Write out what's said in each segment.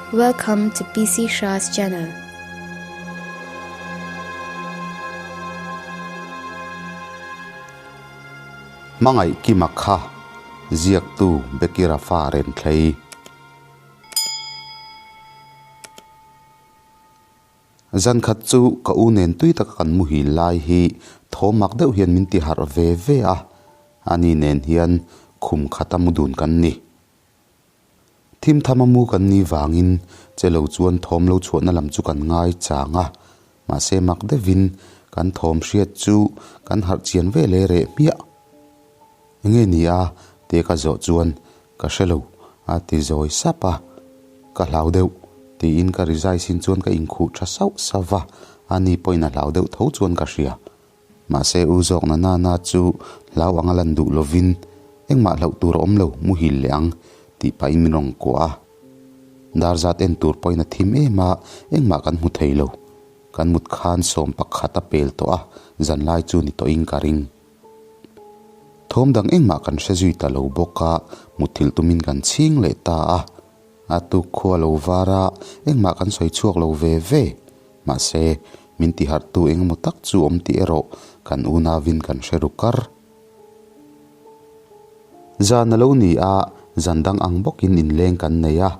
Welcome to PC Shah's channel. Hmangaih Kima kha ziaktu Becky Rafa Renthlei. Zan khat chu ka u nen tui taka kan muhil lai hi thawm mak deuh hian min ti harh ve ve a, ani nen hian khum khata mu dun kan ni. Thim thama mu kan nih vangin che lo chuan thawm lo chhuahna lam chu kan ngai chang a, mahse mak deuhin kan thawm hriat chu kan harh chian ve leh reh hmiah. Enge ni a? tia ka zawh chuan ka hre lo a ti zawi sap a, ka hlau deuh tiin ka rizai sin chuan ka inkhuh tha sauh sauh va, ani pawhin a hlau deuh tho chuan ka hria. Mahse u zawk na na na chu hlau anga lan duh lovin engmah hlauh tur a awm lo, muhil leh ang tih pahin min rawn kuah a. Dar zat en tur pawhin a thim em a, engmah kan hmu thei lo. Kan mut khan sawm pakhat a pel tawh a, zanlai chu ni tawhin ka ring. Thawm dang engmah kan hre zui ta lo bawk a, mutthilh tumin kan chhing leh ta a. A tuk khua lo var a, engmah kan sawi chhuak lo ve ve. Mahse, min tiharhtu engemaw tak chu awm tih erawh kan unauin kan hre ru kar. Zan a lo ni a, zan dang ang bawkin inleng kan nei a,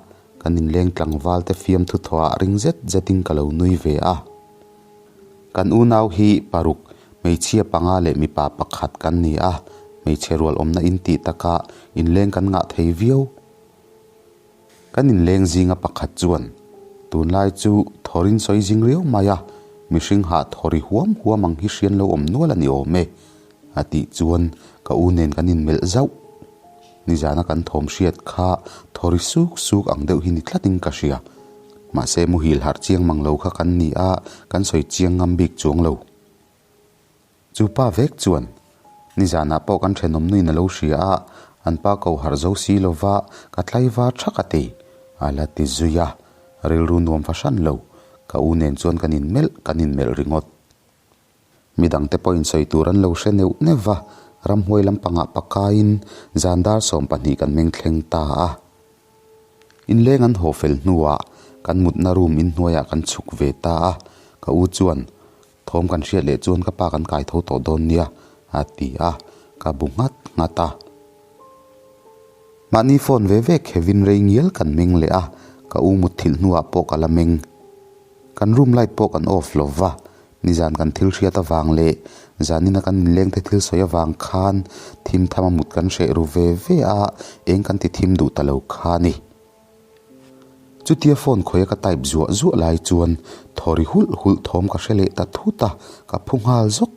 kan inleng tlangval te fiamthu thawhah ring zet zetin ka lo nui ve a. Kan unau hi paruk, hmeichhia panga leh mipa pakhat kan ni a, hmeichhe rual awmna in tih takah inleng kan ngah thei viau. Kan inleng zinga pakhat chuan, Tunlai chu thawrin sawi zing riau mai a, mihring hah thawri huam huam ang hi hrian lo awm nual a ni awm e, a tih chuan ka u nen kan inmelh zauh. Nizana kan thawm hriat kha thawri suk suk ang deuh hi ni tlatin ka hria. Mahse muhil harh chiang mang lo kha kan ni a, kan sawi chiang ngam bik chuang lo. Chu pa vek chuan, Nizanah pawh kan thenawm nuin a lo hria a, an pa ko harh zo si lo va, ka tlaivar thak a ti, a la ti zui a. Rilru nuam fahran lo, ka u nen chuan kan inmelh kan inmelh ringawt. Midangte pawhin sawi tur an lo hre neuh neuh va, ramhuai lampangah pakaiin zan dar 12 kan meng thleng ta a. Inleng an haw fel hnuah kan mutna room inhnuaiah kan chhuk ve ta a, ka u chuan thawm kan hriat leh chuan ka pa kan kai tho tawh dawn nia a ti a, ka bu nghat nghat a. Mahni phone ve ve khevin rei ngial kan meng leh a, ka u mutthilh hnuah pawh ka la meng. Kan room light pawh kan off lo va, nizan kan thil hriat avang leh zanina kan inleng te thil sawi avang khan thim tham a mut kan hreh ru ve ve a, eng kan ti thim duh ta lo kha a ni. Chutia phone khawia ka type zuah zuah lai chuan thaw ri hulh hulh thawm ka hre leh ta thut a, ka phu nghal zawk.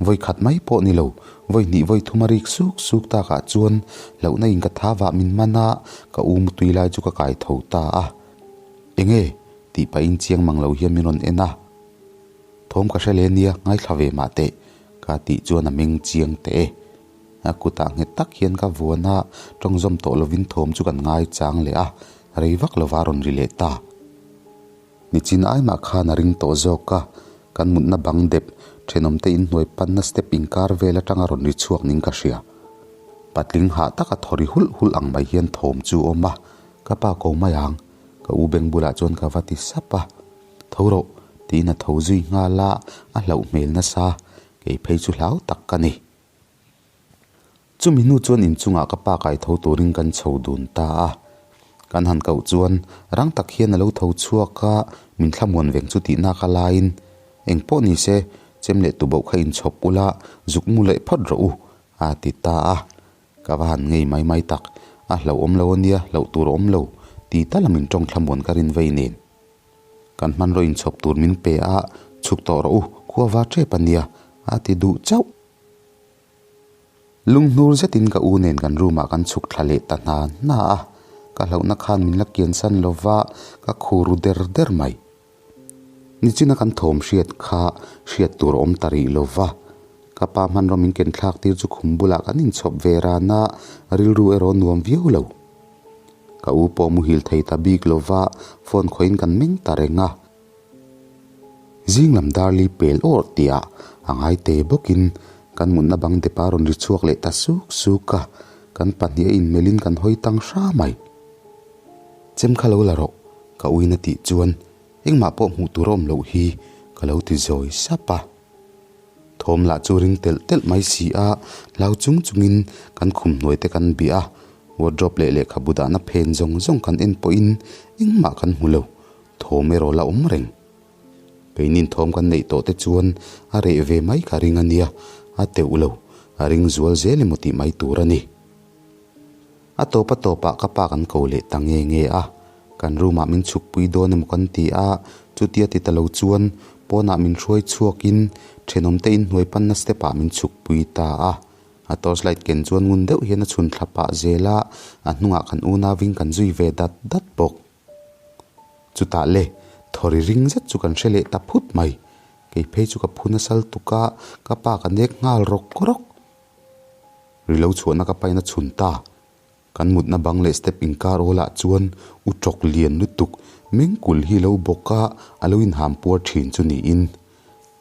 Vawi khat mai pawh ni lo, vawi hnih vawi thum a rik suk suk takah chuan hlauhna in ka tha vah min man a, ka u mutui lai chu ka kai tho ta a. Enge? tih pahin chiang mang lo hian min rawn en a. Thawm ka hre leh nia, ngaithla ve mah teh, ka tih chuan a meng chiang teh e. A kutah nghet tak hian ka vuan a, tawng zawm tawh lovin thawm chu kan ngai chang leh a, rei vak lova a rawn ri leh ta. Nichin ai mah khan a ring tawh zawk a, kan mutna bang dep thenawmte inhnuai panna step inkar vel atanga rawn ri chhuak ning ka hria. Patling hah taka thaw ri hulh hulh ang mai hian thawm chu a awm a, ka pa ko mai ang, ka u beng bulah chuan ka va ti sap a, Tho rawh, tiin a tho zui nghal a, a hlauh hmel nasa, kei phei chu hlau tak ka ni. Chumi hnu chuan inchungah ka pa kai tho turin kan chho dun ta a. Kan han koh chuan rang tak hian a lo tho chhuak a, min thlamuan veng chu tih nak a laiin, Eng pawh ni se, chem leh tuboh kha inchhawp ula, zuk mu leh phawt rawh u, a ti ta a. Ka va han ngei mai mai tak, a hlauhawm lo ania, hlauh tur a awm lo, ti tal a min tawng thlamuan ka rin vei nen. Kan hmanraw inchhawp tur min pe a, chhuk tawh rawh u, khua va tep ania, a ti duh chauh. Lunghnur zetin ka u nen kan room ah kan chhuk thla leh ta hna hna a, ka hlauhna khan min la kian san lo va, ka khur ru der der mai. Nichina kan thawm hriat kha hriat tur a awm ta rih lo va, ka pa hmanraw min ken thlak tir chu khum bulah kan inchhawp ve ran a, rilru erawh nuam viau lo. Ka u pawh muhil thei ta bik lo va, phone khawiin kan meng ta reng a. Zing lam darli pel awrh tihah a ngai te bawkin kan mutna bang depa rawn ri chhuak leh ta suk suk a, kan pahnih a inmelhin kan hawi tang hra mai. Chem kha lo la rawh, ka uin a tih chuan engmah pawh hmuh tur a awm loh hi ka lo ti zawi sap a. Thawm lah chu ring telh telh mai si a, hlau chung chungin kan khum hnuai te kan bih a, wardrobe leh lehkhabu dahna phen zawng zawng kan en pawhin engmah kan hmu lo, thawm erawh la awm reng. Keinin thawm kan neih tawh te chuan a reh ve mai ka ring a nia, a teuh lo, a ring zual zel emaw tih mai tur a ni. A tawp a tawpah ka pa kan ko leh ta nge nge a, kan room ah min chhuk pui dawn emaw kan ti a, chutia ti ta lo chuan pawnah min hruai chhuakin thenawm te inhnuai panna step ah min chhuk pui ta a. A torch light ken chuan ngun deuh hian a chhun thla pah zel a, a hnungah kan unauin kan zui ve dat dat bawk. Chutah le, thawri ring zet chu kan hre leh ta phut mai. Kei phei chu ka phu nasal tuk a, ka pa ka nek nghal rawk rawk. Ri lo chhuahna ka pain a chhun ta. Kan mutna bang leh step inkar awlah chuan u tawk lian lutuk mengkul hi lo bawk a, a lo inham puar thin chu niin.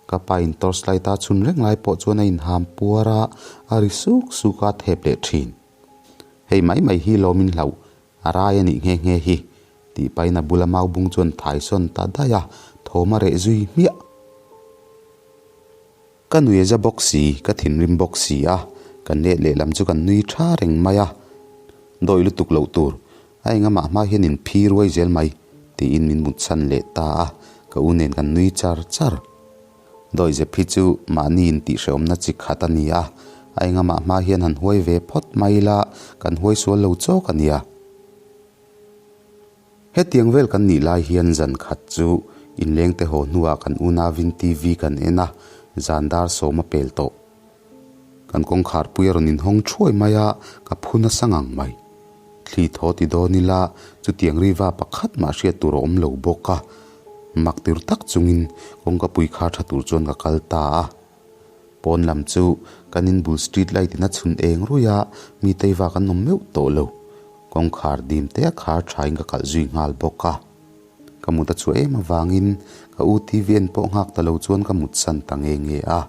Ka pa in torch light a chhun reng lai pawh chuan a inham puar a, a ri suk suk a thep leh thin. Hei mai mai hi lawmin hlauh A rai a nih nghe nghe hi, tih pahin a bula mau bung chuan thai sawn ta daih a, thawm a reh zui hmiah. Ka nui a za bawk si, ka thinrim bawk si a, kan let lehlam chu kan nui tha reng mai a. Dawi lutuk loh tur, a engamah hma hian in phi ruai zel mai, tiin min mutchhan leh ta a, ka u nen kan nui char char. Dawihzep hi chu mahni intihhrehawmna chi khat a ni a, a engamah hma hian han huai ve phawt mai ila kan huai sual lo chawk a nia. Hetiang vel kan nih lai hian zan khat chu inlengte haw hnuah kan unauin TV kan en a, zan dar sawm a pel tawh. Kan kawngkhar pui a rawn inhawng thuai mai a, ka phu nasa ngang mai. Thli thaw ti dawn ila, chutiang riva pakhat mah hriat tur a awm lo bawk a. Mak tir tak chungin kawngka pui khar tha tur chuan ka kal ta a. Pawn lam chu kan inbul street light in a chhun eng ruih a, mi teiva kan awm meuh tawh lo. Kawngkhar dim te a khar thain ka kalh zui nghal bawk a. Ka mut a chhuah em avangin ka u TV en pawh nghak ta lo chuan ka mutsan ta nge nge a.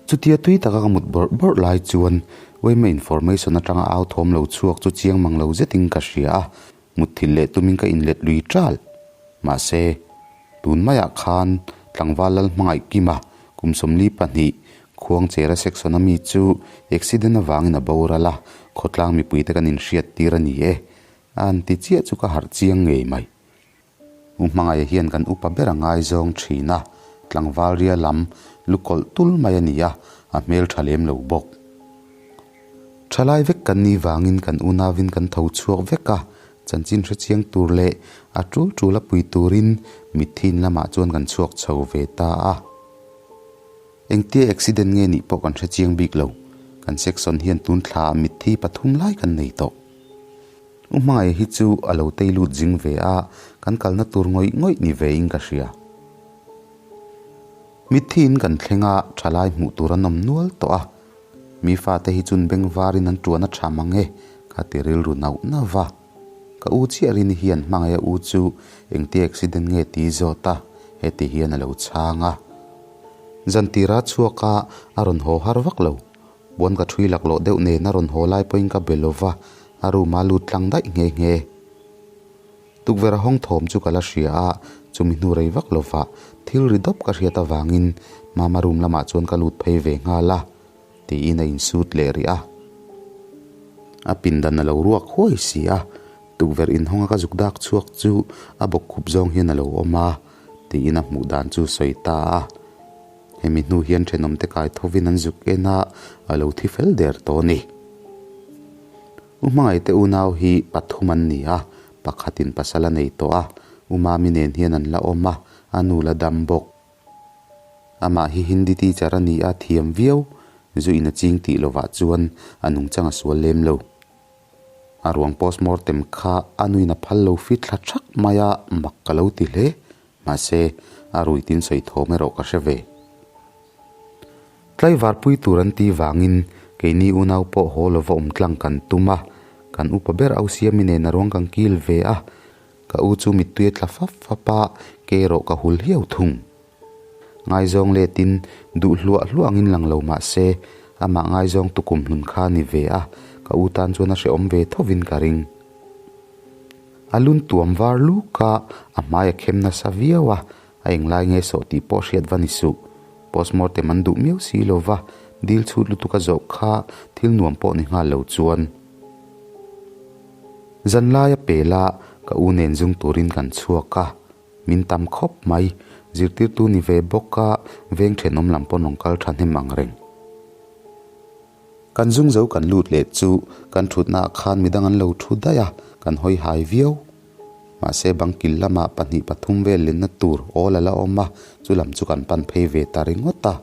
Chutia tui taka ka mut bawrh bawrh lai chuan Wayma information atanga au thawm lo chhuak chu chiang mang lo zetin ka hria a, mutthilh leh tumin ka inlet lui ṭal. Mahse, tun maiah khan tlangval lal hmangaih Kima kum 42 Khuangchera section a mi chu accident avangin a boral a, khawtlang mipuite kan inhriat tir a ni e, a han ti chiah chu ka harh chiang ngei mai. U hmangaih hian kan upa ber a ngaizawng thin a, tlangval ria lam lu kawlh tul mai a ni a, a hmel tha lem lo bawk. Thalai vek kan nih vangin kan unauin kan tho chhuak vek a, chanchin hre chiang tur leh a tul tul a pui turin mitthi in lamah chuan kan chhuak chho ve ta a. Engtia accident nge nih pawh kan hre chiang bik lo, kan section hian tun thla ah mitthi pathum lai kan nei tawh. U hmangaih hi chu a lo tei lut zing ve a, kan kalna tur ngawih ngawih ni ve in ka hria. Mitthi in kan thleng a, thalai hmuh tur an awm nual tawh a. Mi fate hi chun beng varin an tuan a tha mang e, ka ti rilru nauh nauh va. Ka u chiah rini hian hmangaih a u chu engtia accident nge ti zawt a, heti hian a lo chhang a. Zantira chhuak a, a rawn haw har vak lo. Puan ka ṭhui laklawh deuh nen a rawn haw lai pawhin ka be lova, a room a lut tlang daih nghe nghe. Tukverh a hawng thawm chu ka la hria a, chumi hnu rei vak lova thil ri dawp ka hriat avangin Mama room lamah chuan ka lut phei ve nghal a, tiin a insut leh rih a. A pindan a lo ruak huai si a, tukverh inhawnga ka zuk dak chhuak chu a bawkkhup zawng hian a lo awm a, tiin a hmuh dan chu sawi ta a. Hemi hnu hian thenawmte kai thovin an zuk en a, a lo thi fel der tawh a ni. U Hmangaihte unau hi pathum an ni a, pakhatin pasal a nei tawh a, U Mami nen hian an la awm a, a nu la dam bawk. Amah hi Hindi teacher a ni a, thiam viau, zu in a ching tih lovah chuan a nungchang a sual lem lo. A ruang postmortem kha a nuin a phal lo fit thla thak mai a, mak ka lo ti hle. Mahse, a rui tin sawi thawm erawh ka hre ve. Tlaivar pui tur an tih vangin keini unau pawh haw lova awm tlang kan tum a, kan upa ber au siami nen a ruang kan kil ve a, ka u chu mittui a tla fap fap a, ke erawh ka hul hiau thung. Ngaizawng letin duh hluah hluah angin lang lo mahse, amah ngaizawng tukum hlun kha a ni ve a, ka u tan chuan a hrehawm ve thovin ka ring. A lun tuam var luk a, a hmai a khem nasa viau a, a englai nge sawh tih pawh hriat va ni suh. Postmortem an duh miau si lo va, dil chhut lutuk a zawh kha thil nuam pawh ni nghal lo chuan. Zanlai a pel a, ka u nen zung turin kan chhuak a, min tam khawp mai, zirtirtu ni ve bawk a, veng thenawm lam pawn rawn kal thahnem ang reng. Kan zung zo kan lut leh chu kan thutna ah khan midang an lo thu daih a, kan hawi hai viau. Mahse bangkil lamah pahnih pathum vel lenna tur awl a la awm a, chu lam chu kan pan phei ve ta ringawt a.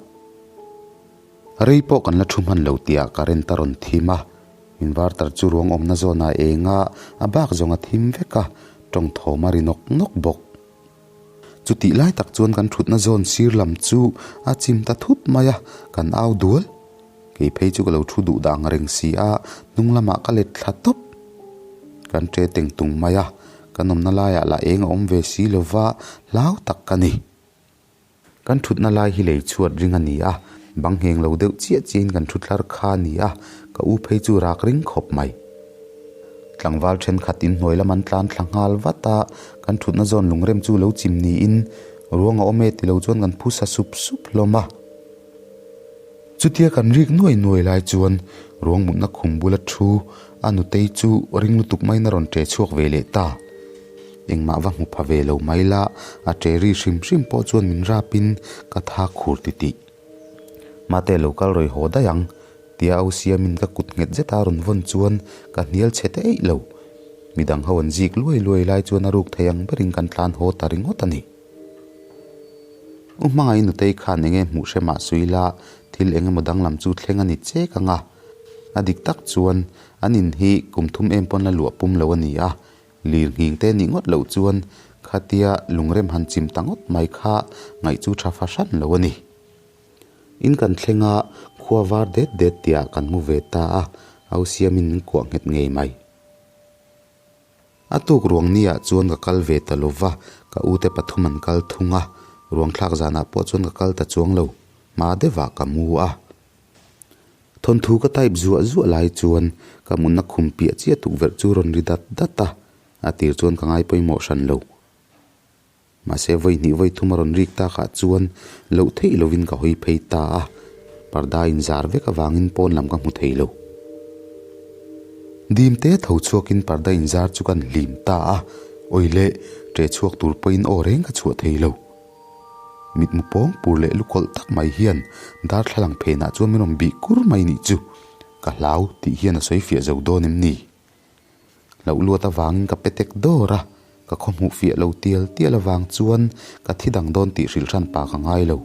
Rei pawh kan la thu hman lo tihah current a rawn thim a, inverter chu ruang awmna zawnah eng a, a bak zawng a thim vek a, tawng thawm a ri nawk nawk bawk. Chutih lai tak chuan kan thutna zawn sir lam chu a chim ta thut mai a, kan au dual. Kei phei chu ka lo thu duh dang reng si a, hnung lamah ka let thla tawp. Kan ṭe teng tung mai a, kan awmna laiah lah eng a awm ve si lova hlau tak ka ni. Kan thutna lai hi lei chhuat ring a ni a, bang ngheng lo deuh chiah chiahin kan thu tlar kha a ni a, ka u phei chu rak ring khawp mai. Tlangval thenkhat in hnuai lam an tlan thla nghal vat a, kan thutna zawn lungrem chu lo chim niin ruang a awm e ti lo chuan kan phu sa sup sup hlawm a. Chutia kan rik nuai nuai lai chuan ruang mutna khum bula thu a nutei chu ring lutuk maiin a rawn ṭe chhuak ve leh ta. Engmah va hmu pha ve lo mai la, a ṭe ri hrim hrim pawh chuan min rapin ka tha khur titih. Mate lo kal rawi haw daih ang, tia au siamin ka kut nghet zeta rawn vawn chuan ka hnial chhe ta eih lo. Midang ho an zik luai luai lai chuan a ruk thei ang berin kan tlan haw ta ringawt a ni. U hmangaih nutei khan enge hmuh hre mah sui la, thil eng emaw danglam chu thleng a ni chek ang a. A dik tak chuan an in hi kum thum em pawn la luah pum lo a ni a, lir nghing te nih ngawt loh chuan khatia lungrem han chim ta ngawt mai kha ngaih chu tha fahran lo a ni. In kan thleng a, khua var det det tihah kan mu ve ta a, au siamin min kuah nghet ngei mai. A tuk ruang ni ah chuan ka kal ve ta lo va, ka u te pathum an kal thung a, ruang thlak zanah pawh chuan ka kal ta chuang lo, hma deuhah ka mu a. Thawnthu ka type zuah zuah lai chuan ka mutna khum piah chiah tukverh chu rawn ri dat dat a, a tir chuan ka ngai pawimawh hran lo. Mahse vawi hnih vawi thum a rawn rik takah chuan loh theih lovin ka hawi phei ta a, parda inzar vek avangin pawn lam ka hmu thei lo. Dim te tho chhuakin parda inzar chu kan hlim ta a, awi leh ṭe chhuak tur pawhin aw reng ka chhuah thei lo. Mitmu pawng pur leh lukawlh tak mai hian darthlalang phenah chuan min rawn bih kur mai nih chu ka hlau tih hian a sawi fiah zo dawn em ni? Hlauh luat avangin ka pe tek dawr a, ka khaw hmuh fiah lo tial tial avang chuan ka thi dang dawn tih hrilh hran pa ka ngai lo.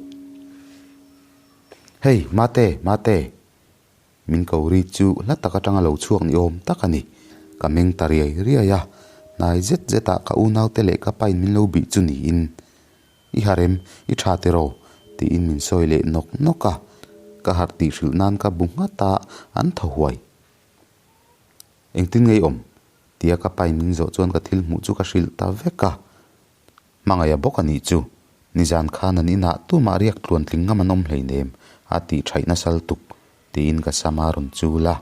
Hei, Mate, Mate! Min ko ri chu hla tak atanga lo chhuak ni awm tak a ni. Ka meng ta riai riai a, hnai zet zetah ka unaute leh ka pain min lo bih chu niin. I harem, i tha tiraw? tiin min sawi leh nawk nawk a, ka harh tih hrilh nan ka bu nghat a, an thaw huai. Engtin ngei awm? tia ka pain min zawh chuan ka thil hmuh chu ka hrilh ta vek a. Hmangaih a bawk a nih chu. Nizan khan an inah tumah riak tluan tling ngam an awm hleinem a tih thaih nasal tuk tiin ka sam a rawn chul a.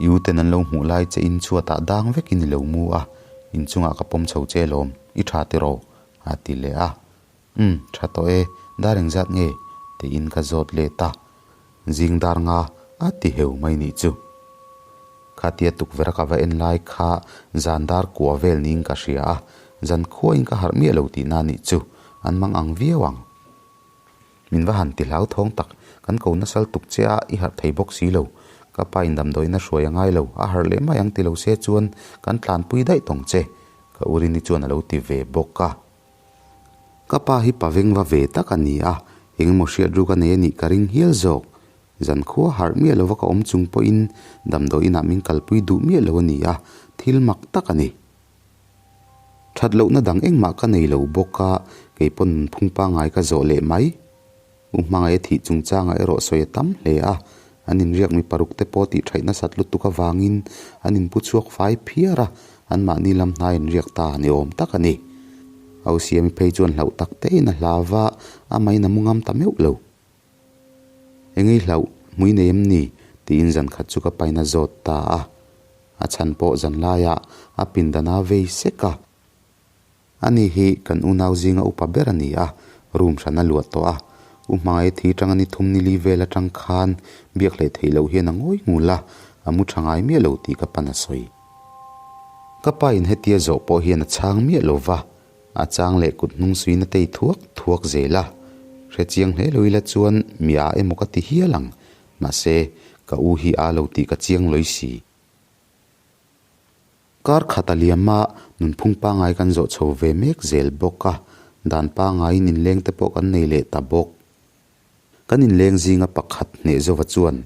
I u ten an lo hmuh lai che in chhuatah dang vekin i lo mu a, inchungah ka pawm chho che lawm, i tha tiraw? a ti leh a. Umm, tha tawh e, dar engzat nge? tiin ka zawt let a. Zing dar nga a ti heu mai nih chu. Khatia tukverh a ka va en lai kha zan dar kua vel niin ka hria a, zan khuain ka harh miah lo tihna nih chu an mang ang viau ang. Min va han ti hlauthawng tak, kan ko nasal tuk che a, i harh thei bawk si lo. Ka pa in damdawiin a hruai a ngai lo, a harh leh mai ang ti lo se chuan kan tlanpui daih tawng che, ka Urini chuan a lo ti ve bawk a. Ka pa hi paveng va ve tak a ni a, engemaw hriat ruk a nei a nih ka ring hial zawk. Zankhua harh miah lova ka awm chung pawhin damdawi inah min kalpui duh miah lo a ni a, thil mak tak a ni. That lohna dang engmah ka nei lo bawk a, kei pawn nunphung pangngai ka zawh leh mai. U hmangaih a thih chungchangah erawh sawi a tam hle a, an inriak mi paruk te pawh tih thaih nasat lutuk avangin an inpu chhuak fai phiar a, anmahni lam hnai an riak ta ni awm tak a ni. Ausiami phei chuan hlauh tak tein a hlau va, amahin a mu ngam ta meuh lo. Engei hlauh, hmui nei em ni? tiin zan khat chu ka pain a zawt ta a. A chhan pawh zanlaiah a pindan a vei sek a. Ani hi kan unau zinga upa ber a ni a, room hran a luah tawh a. U hmangaih thi tanga ni thum ni li vel atang khan biak hleh theih loh hian a ngawi ngul a, a mu tha ngai miah lo tih ka pan a sawi. Ka pa in hetia zawh pawh hian a chhang miah lo va, a chang leh kut hnung suiin a tei thuak thuak zel a. Hre chiang hle lo ila chuan mi a emaw ka ti hial ang, mahse ka u hi a lo tih ka chiang lawi si. Kar khat a liam a, nunphung pangngai kan zawh chho ve mek zel bawk a, dan pangngaiin inleng te pawh kan nei leh ta bawk. Kan inleng zinga pakhat hneh zova chuan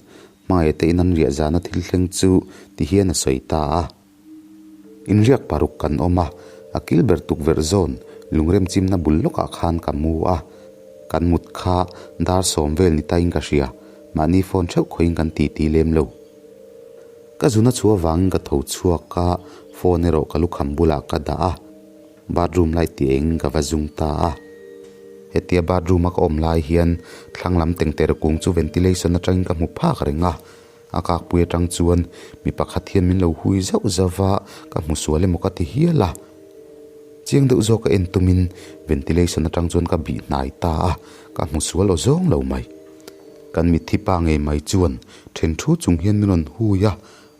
hmangaih te in an riah zana thil thleng chu ti hian a sawi ta a. Inriak paruk kan awm a, a kil ber tukverh zawn lungrem chimna bul lawkah khan ka mu a, kan mut kha dar sawm vel ni tain ka hria, mahni phone theuh khawiin kan titi lem lo. Ka zuna chu avangin ka tho chhuak a, phone erawh ka lukham bulah ka dah a, bathroom light tih engin ka va zung ta a. Hetia bathroom a ka awm lai hian thlang lam tengter kung chu ventilation atangin ka hmu phak reng a, a kakpui atang chuan mi pakhat hian min lo hui zauh zauh va, ka hmu sual emaw ka ti hial a. Chiang deuh zawk a en tumin ventilation atang chuan ka bih hnai ta a, ka hmu sual aw zawng lo mai. Kan mitthi pa ngei mai chuan then thu chung hian min rawn hui a,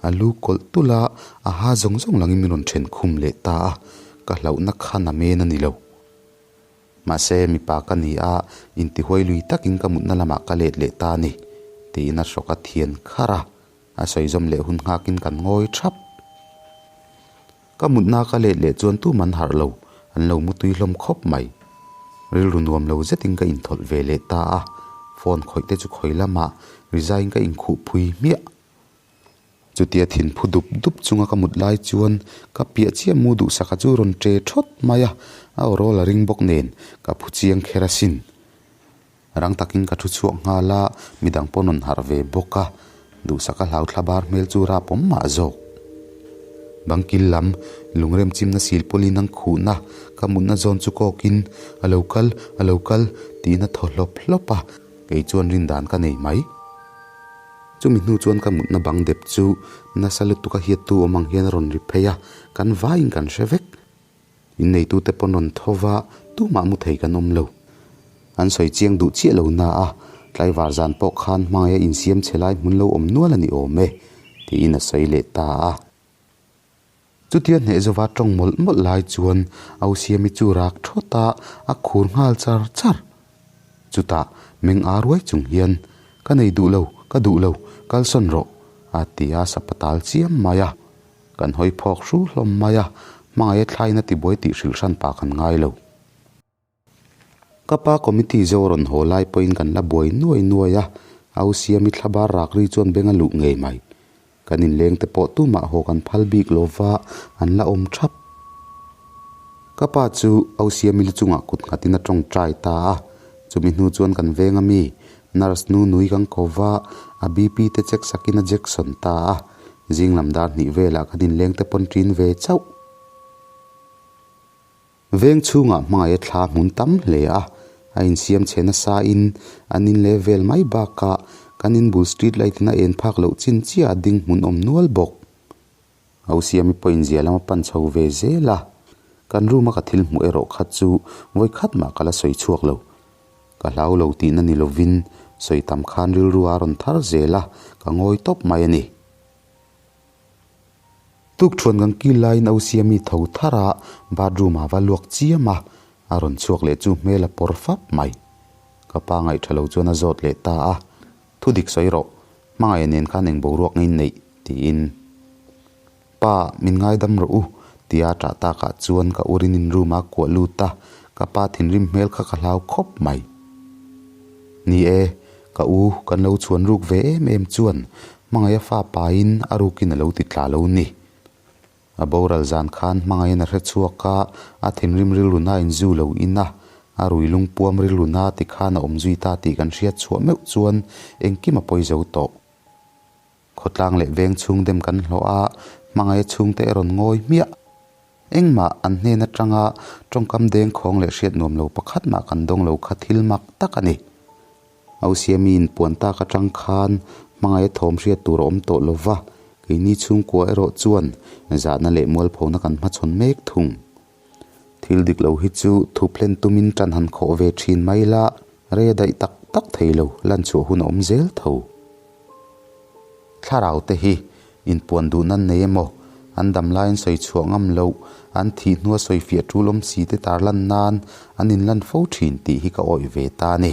a lu kawlh tulh a, a ha zawng zawng langin min rawn then khum leh ta a, ka hlauhna kha na men a ni lo. Mahse, mipa ka ni a, intihuai lui takin ka mutna lamah ka let leh ta a ni, tiin a hrawk a thian kharh a, a sawi zawm leh hun nghakin kan ngawi thap. Ka mutna ka let leh chuan tum an harh lo, an lo mu tui hlawm khawp mai. Rilru nuam lo zetin ka inthawlh ve leh ta a, phone khawih te chu khawi lamah rizaiin ka inkhuh phui hmiah. Chutia thin phu dup dup chunga ka mut lai chuan ka piah chiah mu duhsaka chu rawn ṭe ṭhawt mai a, a aw rawl a ring bawk nen ka phu chiang kher asin. Rang takin ka thu chhuak nghal a, midang pawh rawn harh ve bawk a, duhsaka hlau thla bar hmel chu rap awm mah zawk. Bangkil lam lungrem chimna sil pawlin an khuhna ka mutna zawn chu kawkin a lo kal, a lo kal tiin a thaw hlawp hlawp a, kei chuan rindan ka nei mai. Chumi hnu chuan ka mutna bang dep chu nasa lutuk a hiattu awm ang hian a rawn ri phei a, kan vaiin kan hre vek. Inneitute pawn rawn tho va, tumah mu thei kan awm lo. An sawi chiang duh chiah lo na a, tlaivar zan pawh khan hmangaih a insiam chhe lai hmun lo awm nual a ni awm e, tiin a sawi leh ta a. Chutia hneh zova tawng mawlh mawlh lai chuan Ausiami chu rak thawt a, a khur nghal char char. Chutah meng a ruai chung hian, Ka nei duh lo, ka duh lo, kalsawn rawh, a ti a, sapatal chiam mai a. Kan hawi phawk hru hlawm mai a, hmangaih a thlain a tibuai tih hrilh hran pah kan ngai lo. Ka pa committee zo rawn haw lai pawhin kan la buai nuai nuai a, au Siami thlabar rak ri chuan beng a luh ngei mai. Kan inleng te pawh tumah haw kan phal bik lo va, an la awm thap. Ka pa chu au Siami lu chungah kut nghatin a tawngtai ta a, chumi hnu chuan kan veng a mi, nurse nu nui kan ko va, a BP te check sakin a jection ta a. Zing lam dar hnih velah kan inleng te pawn ṭin ve chauh. Veng chhungah hmangaih a thla hmun tam hle a, a insiam chhe nasa in an in leh vel mai bakah kan in bul street light in a en phak loh chin chiah a ding hmun awm nual bawk. Ausiami pawh inzia lam a pan chho ve zel a, kan room a ka thil hmuh erawh kha chu vawi khat mah ka la sawi chhuak lo. Ka hlau lo tihna ni lovin sawi tam khan rilru a rawn thar zel a, ka ngawi tawp mai a ni. Tukṭhuan kan kil laiin Ausiami tho thar a, bathroom ah va luak chiam a, a rawn chhuak leh chu hmel a pawr fap mai. Ka pa ngaihṭha lo chuan a zawt leh ta a, Thu dik sawi rawh, hmangaih nen khan eng boruak nge inneih? tiin. Pa, min ngaidam rawh u, tia ṭah takah chuan ka urin in room a kuah lut a, ka pa thinrim hmel kha ka hlau khawp mai. Ni e, ka u kan lo chhuan ruk ve em em chuan hmangaih a fa pain a rukin a lo ti tla lo ni. A boral zan khan hmangaihin a hre chhuak a, a thinrim rilru na inzu lo in a, a rui lungpuam rilru na ti khan a awm zui ta tih kan hriat chhuah meuh chuan engkim a pawi zo tawh. Khawtlang leh veng chhung dem kan hlawh a, hmangaih a chhungte a rawn ngawi hmiah. Engmah an hnen atanga tawngkam dengkhawng leh hriat nuam lo pakhat mah kan dawng lo kha thil mak tak a ni. Ausiamiin puan tak atang khan hmangaih a thawm hriat tur a awm tawh lo va. Keini chhungkua erawh chuan zahna leh mualphona kan hmachhawn mek thung. Thil dik lo hi chu thup hlen tumin ṭan han khawh ve ṭhin mai la, rei a daih tak tak thei lo, lan chhuah hun a awm zel tho. Thlarau te hi inpuan duh nan nei emaw, an dam laiin sawi chhuah ngam loh, an thih hnua sawi fiah ṭul awm si te tar lan nan an inlan fo ṭhin tih hi ka awih ve ta a ni.